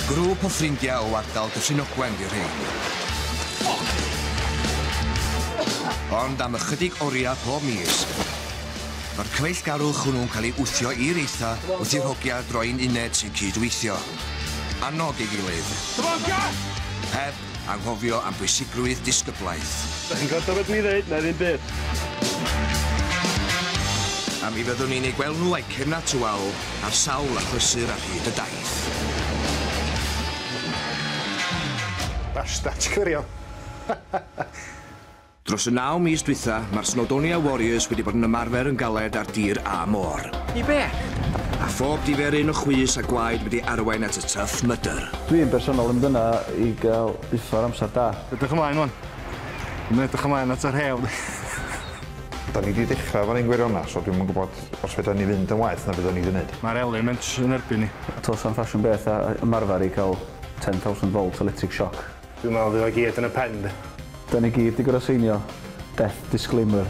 Grŵp o ffrindiau o ardal Dyffryn Ogwen 'di'r rhein. Ond am ychydig oriau pob mis, mae'r cyfeillgarwch hwnnw'n cael ei wthio i'r eitha wrth i'r hogia droi'n uned sy'n cydweithio. Annog ei gilydd. Heb anghofio am bwysigrwydd disgyblaeth. Da chi'n gwrando beth dwi'n dweud, na ddim byd. A mi fyddwn ni'n eu gweld nhw a'u cefna tywal ar sawl achlysur ar hyd y daith. Bastard, cwrio. Dros y 9 mis dwytha, mae'r Snowdonia Warriors wedi bod yn ymarfer yn galed ar dir a môr. I be? A phob diferyn o chwys a gwaed wedi arwain at y Tough Mudder. Dwi'n bersonol yn mynd yna i gael uffar amser da. Edrych ymlaen, wan. Dwi'n edrych ymlaen at yr hewl. Da ni wedi dechrau fo'n ein gwirionedd, so dwi'm yn gwybod os fedra ni fynd yn waeth na beth o'n ni wedi gwneud. Mae'r elements yn erbyn ni. Does 'na'm ffasiwn beth a ymarfer i cael 10,000 volt electric shock. Dwi'n meddwl fydd o gyd yn y pen. Da ni gyd 'di gorfod seinio death disclaimer.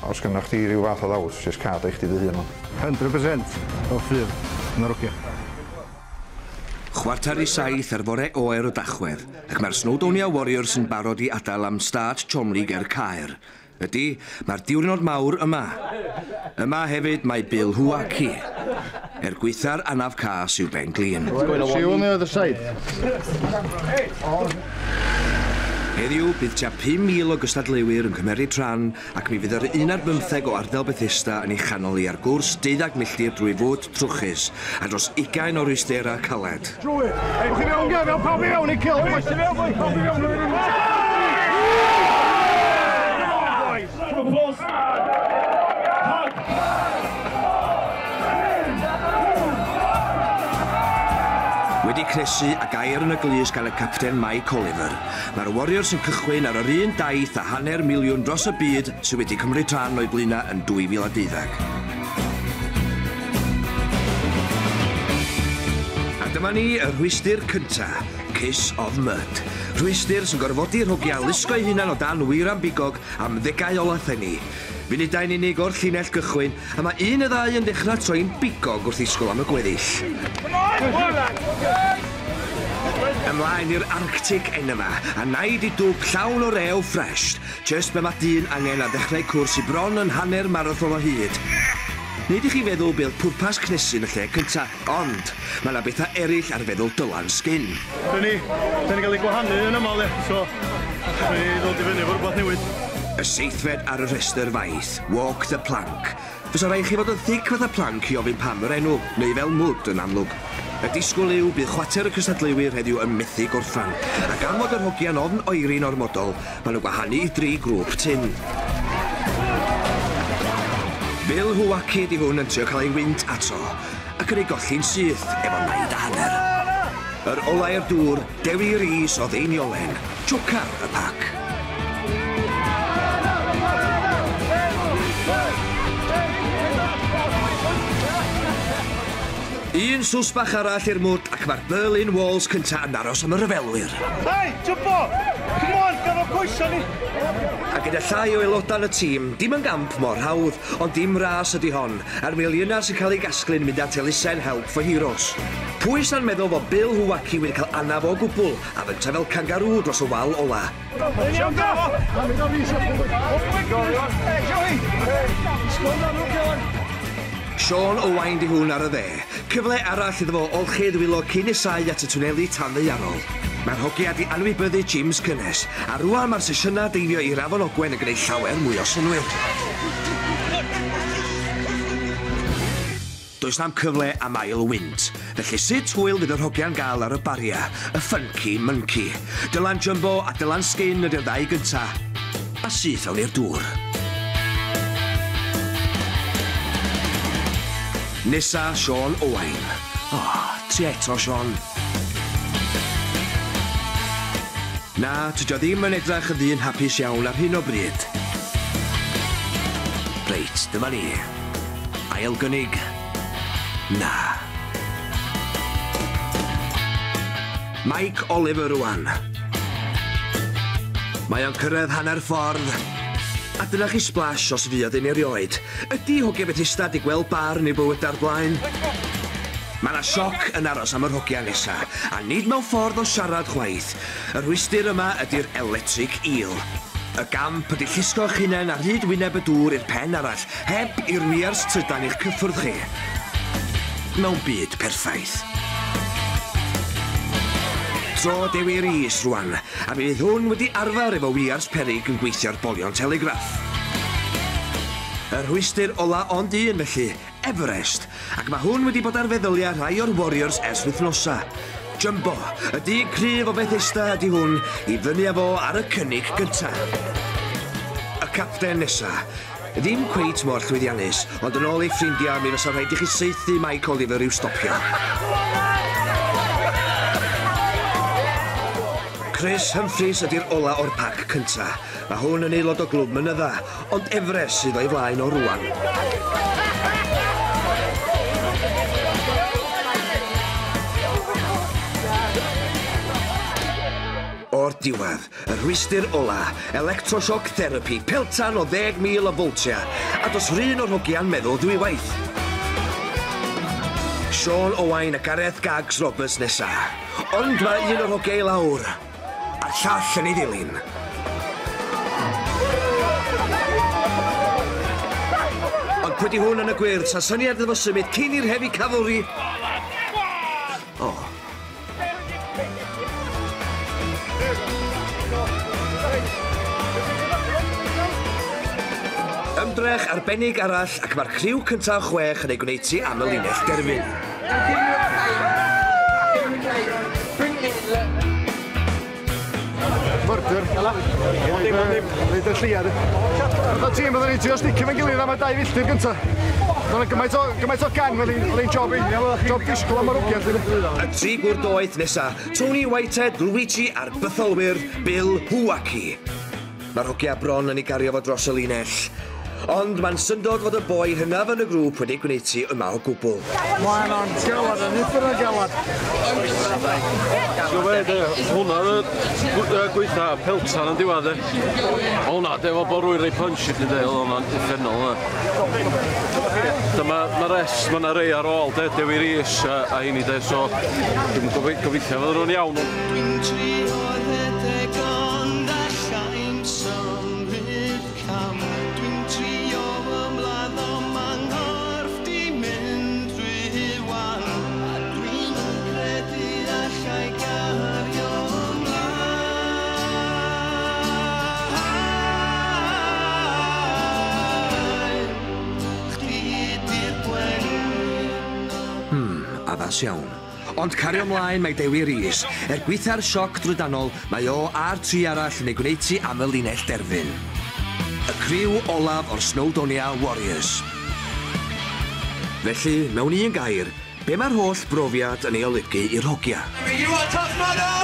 Os gynnoch chdi ryw fath o ddawns, jyst cad i chdi dy hun. 100% o ffydd yn yr hogia. 6:45 ar fore oer o Dachwedd, ac mae'r Snowdonia Warriors yn barod i adael am stad Chomley ger Caer. Ydy, mae'r diwrnod mawr yma. Yma hefyd mae Bill Huaki. Er gwaetha'r anaf cas i'w ben glin. See you on the other side. Heddiw, bydd tua 5,000 o gystadleuwyr yn cymeryd rhan ac mi fydd yr 11 o ardal Bethesda yn ei chanol i ar gwrs 12 milltir drwy fwd trwchus a dros 20 o rwysterau caled. Ewch i mewn, Gavin, pawb i mewn i kill. Pawb i mewn, pawb i mewn. Applause. Wedi cnesu a gair yn y glust gan y capten Mike Oliver, mae'r Warriors yn cychwyn ar yr un daith a 500,000 dros y byd sydd wedi cymryd rhan o'i blaenau yn 2012. A dyma ni y rhwystyr cynta, Kiss of Mud. Rhwystyr sy'n gorfodi'r hogia lusgo eu hunan o dan weiran bigog am ddegau o lathenni. Funudau'n unig o'r llinell gychwyn, a mae un y ddau yn dechrau troi'n bigog wrth ddisgwyl am y gweddill. Ymlaen i'r Arctic Enema, a naid i dwb llawn o rew ffres. Just be mae dyn angen ar ddechrau cwrs i bron yn hanner marathon o hyd. Nid i chi feddwl bydd pwrpas cnesu yn y lle cynta, ond mae yna bethau eraill ar feddwl Dylan Skin. Da ni gael ei gwahanu yn ymol, so da ni ddod i fyny efo rhywbeth newydd. Y seithfed ar y rhestr faith, Walk the Plank. Fysa rhaid chi fod yn thic fatha plank i ofyn pam yr enw, neu fel mwd yn amlwg. Y disgwyl yw bydd chwater y cystadleuwyr heddiw yn methu gorffan, a gan fod yr hogiau'n ofn oeri'n ormodol, maen nhw gwahanu i dri grŵp tyn. Bill Huaki di hwn yn trio cael ei wynt ato, ac yn ei golli'n syth efo naid a hanner. Yr ola i'r dŵr, Dewi Rees o Ddeiniolen, jocar y pac. Un sws bach arall i'r mwd ac mae'r Berlin Walls cynta yn aros am y rhyfelwyr. Hey, Jumbo! Come on, gafo coesa ni! A gyda llai o aelodau yn y tîm, dim yn gamp mor hawdd, ond dim ras ydy hon, a'r miliynau sy'n cael ei gasglu'n mynd at elusen Help for Heroes. Pwy sa'n meddwl fod Bill Huaki wedi cael anaf o gwbl a fynta fel kangaroo dros y wal ola? Iawn, gafo! Sean Owain di hwn ar y dde. Cyfle arall iddo fo olchi ddwylo cyn nesau at y twneli tanddaearol. Mae'r hogia di anwybyddu gyms cynnes, a rwan mae'r sesiynau deifio i'r Afon Ogwen yn gwneud llawer mwy o synnwyr. Does na'm cyfle am ail wynt, felly sut hwyl fydd yr hogia'n gael ar y baria, y Funky Monkey. Dylan Jumbo a Dylan Skin ydy'r ddau gynta, a syth fewn i'r dŵr. Nesa, Sean Owain. O, oh, ti eto, Sean. Na, tydio ddim yn edrach yn ddyn hapus iawn ar hyn o bryd. Reit, dyma ni. Ail gynnig. Na. Mike Oliver rwan. Mae o'n cyrraedd hanner ffordd. A dyna chi splash os fuodd un erioed. Ydy hogia Bethesda di gweld bar yn ei bywyd ar blaen? Mae 'na sioc yn aros am yr hogia nesa, a nid mewn ffordd o siarad chwaith. Y rhwystr yma ydy'r electric eel. Y gamp ydy llusgo'ch hunain ar hyd wyneb y dŵr i'r pen arall, heb i'r wiars trydan i'ch cyffwrdd chi. Mewn byd perffaith. Tro Dewi Rees rwan, a mi fydd hwn wedi arfer efo wiars peryg yn gweithio'r bolion telegraff. Y rhwystr ola ond un felly, Everest, ac mae hwn wedi bod ar feddyliau rhai o'r Warriors ers wythnosa. Jumbo, y dyn cryf o Bethesda ydy hwn, i fyny â fo ar y cynnig gynta. Y capten nesa. Ddim cweit mor llwyddiannus, ond yn ôl ei ffrindiau mi fysa rhaid i chi saethu Mike Oliver i'w stopio. Chris Humphries ydy'r ola o'r pac cynta. Mae hwn yn aelod o glwb mynydda, ond Everest sydd o'i flaen o rwan. O'r diwedd, y rhwystr ola, electroshock therapy, peltan o 10,000 o voltiau, a does run o'r hogia'n meddwl ddwywaith. Sean Owain a Gareth Gags Roberts nesa. Ond mae un o'r hogiau i lawr, a'r llall yn ei ddilyn. Ond pwy di hwn yn y gwyrdd, sa syniad iddo fo symud cyn i'r heavy cavalry... O. Ymdrech arbennig arall ac mae'r criw cyntaf o 6 yn ei gwneud ti am y linell derfyn. Murder. Reid y lliad. Fatha tîm oedden ni'n trio sticio fe'n gilydd am y 2 filltir gynta. Oedd gymaint o gang, oedd hi'n job job disgwyl am yr hogia. Y tri gŵr doeth nesa, Tony Whitehead, Luigi a'r bytholwyr Bill Huaki. Mae'r hogia bron yn ei gario fo dros y linell. Ond mae'n syndod fod y boi hynaf yn y grŵp wedi gwneud ti yma o gwbl. Mae'n o'n galad, yn uffern o galad. Ti'n gwybod be, hwnna oedd y gweitha peltan yn diwedd, e. Hwnna, defo bod rwy'n rhoi punch i chdi, de, oedd hwnna'n uffernol, hwnna. Dyma, mae res, mae yna rei ar ôl, de, Dewi Rees a heini, de, so dwi'n gobeithio fod nhw'n iawn. Dwi'n trio rhedeg ond allai'm symud cam. Dwi'n trio ymladd ond ma' nghorff di mynd rhy wan. A dwi'n credu allai gario ymlaen. Chdi di'r gwenyn. Addas iawn. Ond cario ymlaen mae Dewi Rees. Er gweitha'r sioc drydanol, mae o a'r tri arall yn ei gwneud ti am y linell derfyn. Y criw olaf o'r Snowdonia Warriors. Felly, mewn un gair, be mae'r holl brofiad yn ei olygu i'r hogia? You are tough mudder!